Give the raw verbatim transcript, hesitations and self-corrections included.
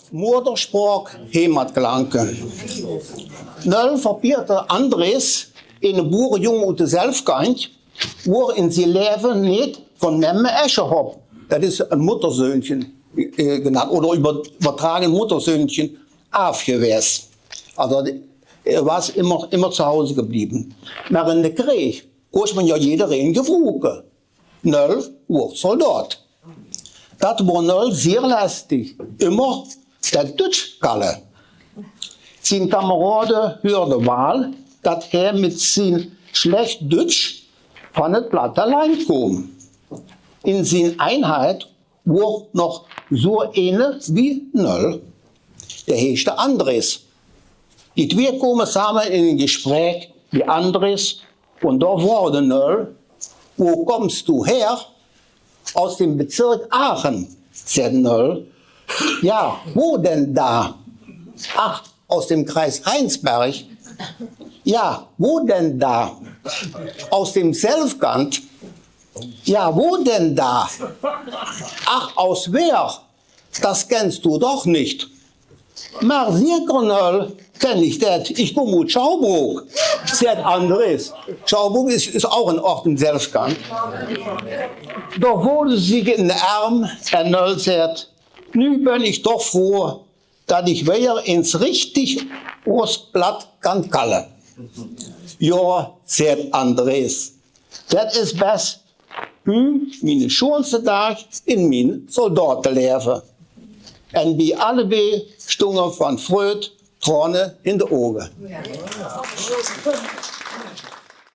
Moederspraok, Heimatklanke. Nöll verpietert Andres, ene boerejóng oet de Selfkantj, woar in zien laeve neet van Memme Escherhoff, dat is ein Muttersöhnchen, äh, genannt, oder über-, übertragen Muttersöhnchen, aafgewaes. Also, er was immer, immer zu Hause geblieben. Mer in de Kreeg kós me jo jederein gebroeke. Nöll woar Soldaat. Dat woar Nöll sehr lästig, immer dat Dutsch kalle. Zien Kamerade heurde waal, dat hae mit zien slecht Dutsch van het Platteland koom. In zien Einheit woar noch zoa eine wie Nöll. Dae heesjde Andres. Die twee kome same in ein Gesjpräök bie Andres un dao vroagde Nöll: „Wo kommst du her?“ „Aus dem Bezirk Aachen“, säd Nöll. „Ja, wo denn da?“ „Ach, aus dem Kreis Heinsberg.“ „Ja, wo denn da?“ „Aus dem Selfkantj.“ „Ja, wo denn da?“ „Ach, aus Weer, das kennst du doch nicht.“ „Mer sieker, Nöll, kenn ich dat. Ich komm oet Schaubrook“, säd Andres. Schaubrook is, is auch ein Ort im Selfkantj. Dao voude ze zich in de erm en Nöll säd: „Nu ben ich doch froh, dat ich weer ins richtig Oostplatt kan kalle.“ „Jo“, säd Andres, „dat is bes nu miene sjoonste daag in mien soldatelaeve.“ En bie allebei stónge van vreud traone in de ouge.